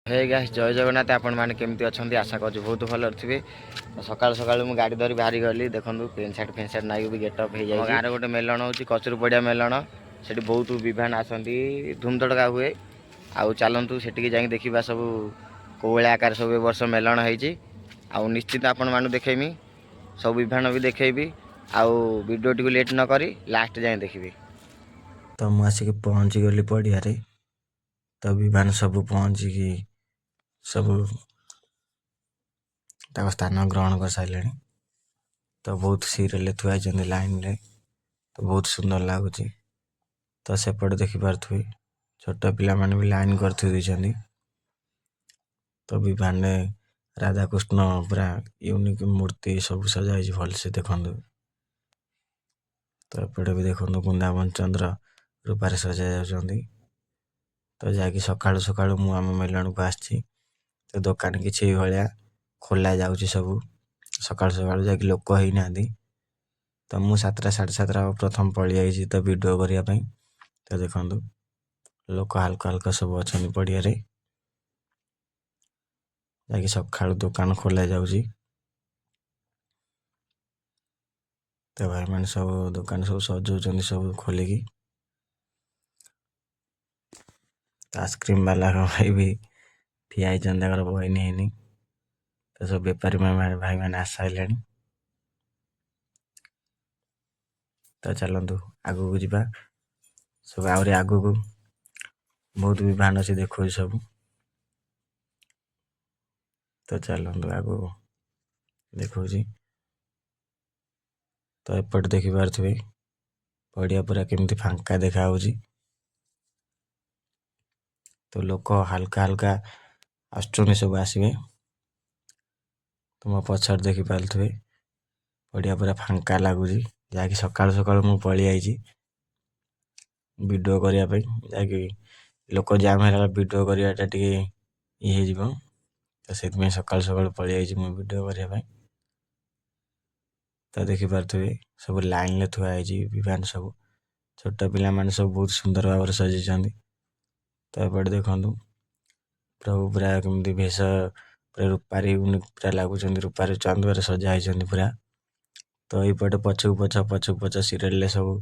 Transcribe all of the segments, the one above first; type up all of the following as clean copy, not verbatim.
ହେ guys, ଜୟ ଜଗନ୍ନାଥ। ଆପଣମାନେ କେମିତି ଅଛନ୍ତି? ଆଶା କରୁଛି ବହୁତ ଭଲରେ ଥିବେ। ତ ସକାଳୁ ସକାଳୁ ମୁଁ ଗାଡ଼ି ଧରି ବାହାରି ଗଲି। ଦେଖନ୍ତୁ, ପ୍ୟାଣ୍ଟ ସାର୍ଟ ଫ୍ୟାଣ୍ଟ ସାର୍ଟ ନାଇକି ବି ଗେଟଅପ୍ ହେଇଯାଇଛି। ଗାଁରେ ଗୋଟେ ମେଲଣ ହେଉଛି, କଚୁରୁ ପଡ଼ିଆ ମେଲଣ। ସେଠି ବହୁତ ବିଭାନ ଆସନ୍ତି, ଧୁମଧଡ଼କା ହୁଏ। ଆଉ ଚାଲନ୍ତୁ, ସେଠିକି ଯାଇକି ଦେଖିବା ସବୁ କେଉଁ ଭଳିଆ ଆକାର ସବୁ ଏ ବର୍ଷ ମେଲଣ ହେଇଛି। ଆଉ ନିଶ୍ଚିତ ଆପଣମାନଙ୍କୁ ଦେଖେଇମି, ସବୁ ବିଭାନ ବି ଦେଖେଇବି। ଆଉ ଭିଡ଼ିଓଟିକୁ ଲେଟ୍ ନ କରି ଲାଷ୍ଟ ଯାଏଁ ଦେଖିବେ। ତ ମୁଁ ଆସିକି ପହଞ୍ଚିଗଲି ପଡ଼ିଆରେ। ତ ବିମାନ ସବୁ ପହଞ୍ଚିକି ସବୁ ତାଙ୍କ ସ୍ଥାନ ଗ୍ରହଣ କରିସାରିଲେଣି। ତ ବହୁତ ସିରିଏଲରେ ଥୁଆ ହେଇଛନ୍ତି ଲାଇନରେ। ତ ବହୁତ ସୁନ୍ଦର ଲାଗୁଛି। ତ ସେପଟେ ଦେଖିପାରୁଥିବେ, ଛୋଟ ପିଲାମାନେ ବି ଲାଇନ୍ କରି ଥୋଇ ଦେଇଛନ୍ତି। ତ ବିମାନରେ ରାଧାକୃଷ୍ଣ ପୁରା ୟୁନିକ୍ ମୂର୍ତ୍ତି ସବୁ ସଜା ହେଇଛି, ଭଲସେ ଦେଖନ୍ତୁ। ତ ଏପଟେ ବି ଦେଖନ୍ତୁ, ବୃନ୍ଦାବନ ଚନ୍ଦ୍ର ରୂପାରେ ସଜା ଯାଉଛନ୍ତି। ତ ଯାଇକି ସକାଳୁ ସକାଳୁ ମୁଁ ଆମ ମେଲଣକୁ ଆସିଛି। ତ ଦୋକାନ କିଛି ଏଇଭଳିଆ ଖୋଲା ଯାଉଛି ସବୁ ସକାଳୁ ସକାଳୁ, ଯାଇକି ଲୋକ ହେଇନାହାନ୍ତି। ତ ମୁଁ 7ଟା 7:30 ପ୍ରଥମ ପଳେଇ ଯାଇଛି ତ ଭିଡ଼ିଓ କରିବା ପାଇଁ। ତ ଦେଖନ୍ତୁ, ଲୋକ ହାଲକା ହାଲକା ସବୁ ଅଛନ୍ତି ପଡ଼ିଆରେ। ଯାଇକି ସକାଳୁ ଦୋକାନ ଖୋଲା ଯାଉଛି। ତ ଭାଇମାନେ ସବୁ ଦୋକାନ ସବୁ ସଜଉଛନ୍ତି ସବୁ ଖୋଲିକି। ତ ଆଇସ୍କ୍ରିମ୍ ବାଲା ଭାଇ ବି ଠିଆ ହେଇଛନ୍ତି, ତାଙ୍କର ବହିନି ହେଇନି। ତ ସବୁ ବେପାରୀ ଭାଇମାନେ ଆସି ସାରିଲେଣି। ତ ଚାଲନ୍ତୁ, ଆଗକୁ ଯିବା ସବୁ। ଆହୁରି ଆଗକୁ ବହୁତ ବିଭାନ ଅଛି, ଦେଖଉଛି ସବୁ। ତ ଚାଲନ୍ତୁ, ଆଗକୁ ଦେଖଉଛି। ତ ଏପଟେ ଦେଖିପାରୁଥିବେ, ପଡ଼ିଆ ପୁରା କେମିତି ଫାଙ୍କା ଦେଖାଯାଉଛି। ତ ଲୋକ ହାଲକା ହାଲକା ଆସୁଛନ୍ତି, ସବୁ ଆସିବେ। ତ ମୋ ପଛରେ ଦେଖିପାରୁଥିବେ, ପଡ଼ିଆ ପୁରା ଫାଙ୍କା ଲାଗୁଛି। ଯାହାକି ସକାଳୁ ସକାଳୁ ମୁଁ ପଳେଇ ଆଇଛି ଭିଡ଼ିଓ କରିବା ପାଇଁ। ଯାହାକି ଲୋକ ଜାମ୍ ହେଲା, ଭିଡ଼ିଓ କରିବାଟା ଟିକେ ଇଏ ହେଇଯିବ। ତ ସେଥିପାଇଁ ସକାଳୁ ସକାଳୁ ପଳେଇ ଆଇଛି ମୁଁ ଭିଡ଼ିଓ କରିବା ପାଇଁ। ତ ଦେଖିପାରୁଥିବେ, ସବୁ ଲାଇନରେ ଥୁଆ ହେଇଛି ବିମାନ ସବୁ। ଛୋଟ ପିଲାମାନେ ସବୁ ବହୁତ ସୁନ୍ଦର ଭାବରେ ସଜେଇଛନ୍ତି। ତ ଏପଟେ ଦେଖନ୍ତୁ, ପ୍ରଭୁ ପୁରା କେମିତି ଭେଷ ପୁରା ରୂପାରେ ୟୁନିକ୍ ପୁରା ଲାଗୁଛନ୍ତି, ରୂପାରେ ଚାନ୍ଦୁଆରେ ସଜା ହେଇଛନ୍ତି ପୁରା। ତ ଏଇପଟେ ପଛକୁ ପଛ ପଛକୁ ପଛ ସିରିଏଲରେ ସବୁ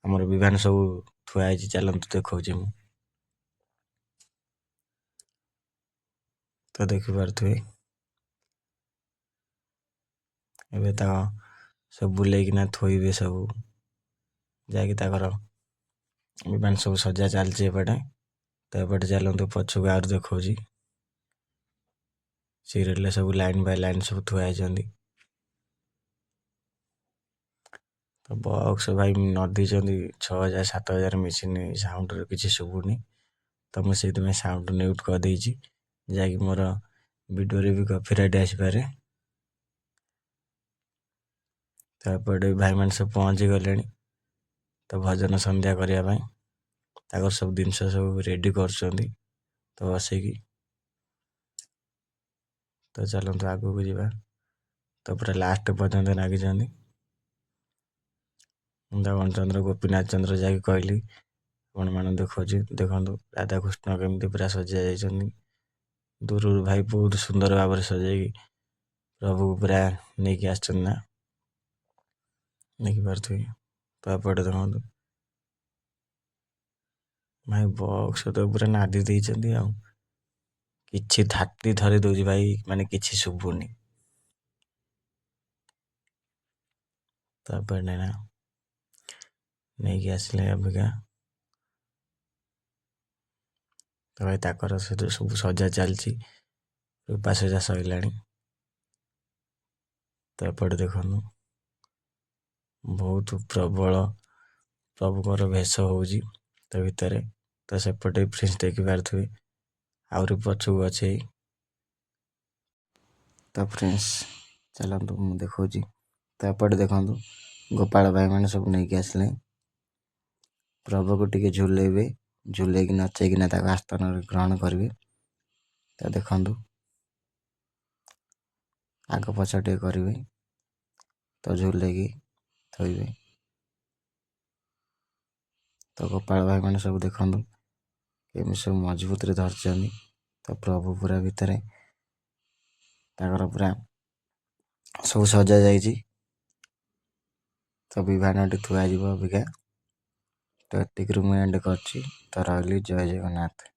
ଆମର ବିମାନ ସବୁ ଥୁଆ ହେଇଛି। ଚାଲନ୍ତୁ, ଦେଖଉଛି ମୁଁ। ତ ଦେଖିପାରୁଥିବେ, ଏବେ ତାଙ୍କ ସବୁ ବୁଲେଇକିନା ଥୋଇବେ ସବୁ। ଯାଇକି ତାଙ୍କର ବିମାନ ସବୁ ସଜା ଚାଲିଛି ଏପଟେ। ତ ଏପଟେ ଚାଲନ୍ତୁ, ପଛକୁ ଆହୁରି ଦେଖଉଛି। ସିରିଏଲରେ ସବୁ ଲାଇନ୍ ବାଇ ଲାଇନ୍ ସବୁ ଥୁଆ ହେଇଛନ୍ତି। ତ ବକ୍ସ ଭାଇ ନଦିଛନ୍ତି 6,000 7,000 ମେସିନ୍, ସାଉଣ୍ଡରେ କିଛି ଶୁଭୁନି। ତ ମୁଁ ସେଇଥିପାଇଁ ସାଉଣ୍ଡ ମ୍ୟୁଟ୍ କରିଦେଇଛି, ଯାହାକି ମୋର ଭିଡ଼ିଓରେ ବି କପିରାଇଟ୍ ଆସିପାରେ। ତାପରେ ଭାଇମାନେ ସବୁ ପହଞ୍ଚି ଗଲେଣି ତ ଭଜନ ସନ୍ଧ୍ୟା କରିବା ପାଇଁ। ତାଙ୍କର ସବୁ ଜିନିଷ ସବୁ ରେଡ଼ି କରୁଛନ୍ତି ତ ବସେଇକି। ତ ଚାଲନ୍ତୁ, ଆଗକୁ ଯିବା। ତ ପୁରା ଲାଷ୍ଟ ପର୍ଯ୍ୟନ୍ତ ଲାଗିଛନ୍ତି ବୃନ୍ଦାବନ ଚନ୍ଦ୍ର, ଗୋପୀନାଥ ଚନ୍ଦ୍ର। ଯାଇକି କହିଲି, ଆପଣମାନଙ୍କୁ ଦେଖାଉଛି, ଦେଖନ୍ତୁ ରାଧାକୃଷ୍ଣ କେମିତି ପୁରା ସଜା ଯାଇଛନ୍ତି। ଦୂରରୁ ଭାଇ ବହୁତ ସୁନ୍ଦର ଭାବରେ ସଜେଇକି ପ୍ରଭୁକୁ ପୁରା ନେଇକି ଆସିଛନ୍ତି ନା, ଦେଖିପାରୁଥିବେ। ତ ଏପଟେ ଦେଖନ୍ତୁ ଭାଇ, ବକ୍ସ ତ ପୁରା ନାଦି ଦେଇଛନ୍ତି, ଆଉ କିଛି ଥାଟି ଧରି ଦଉଛି ଭାଇ, ମାନେ କିଛି ଶୁଭୁନି। ତାପରେ ନା ନେଇକି ଆସିଲେ ଅବିକା। ତ ଭାଇ, ତାଙ୍କର ସହିତ ସବୁ ସଜା ଚାଲିଛି, ରୂପା ସଜା ସରିଲାଣି। ତ ଏପଟେ ଦେଖନ୍ତୁ, ବହୁତ ପ୍ରବଳ ପ୍ରଭୁଙ୍କର ଭେଷ ହେଉଛି ତା ଭିତରେ। ତ ସେପଟେ ଫ୍ରିଜ୍ ଦେଖିପାରୁଥିବେ, ଆହୁରି ପଛକୁ ଅଛି। ତ ଫ୍ରେଣ୍ଡସ୍, ଚାଲନ୍ତୁ, ମୁଁ ଦେଖାଉଛି। ତ ଏପଟେ ଦେଖନ୍ତୁ, ଗୋପାଳ ଭାଇମାନେ ସବୁ ନେଇକି ଆସିଲେ। ପ୍ରଭୁକୁ ଟିକେ ଝୁଲେଇବେ, ଝୁଲେଇକି ନଚେଇକିନା ତାକୁ ଆସ୍ଥାନରେ ଗ୍ରହଣ କରିବେ। ତ ଦେଖନ୍ତୁ, ଆଗ ପଛ ଟିକେ କରିବେ, ତ ଝୁଲେଇକି ଥୋଇବେ। ତ ଗୋପାଳ ଭାଇମାନେ ସବୁ ଦେଖନ୍ତୁ, କେମିତି ସବୁ ମଜବୁତରେ ଧରିଛନ୍ତି। ତ ପ୍ରଭୁ ପୁରା ଭିତରେ ତାଙ୍କର ପୁରା ସବୁ ସଜା ଯାଇଛି। ତ ବିଭାନଟି ଥୁଆଯିବ ଅବିକା। ତ ଏତିକିରୁ ମୁଁ ଏଣ୍ଡ କରୁଛି। ତ ରହିଲି, ଜୟ ଜଗନ୍ନାଥ।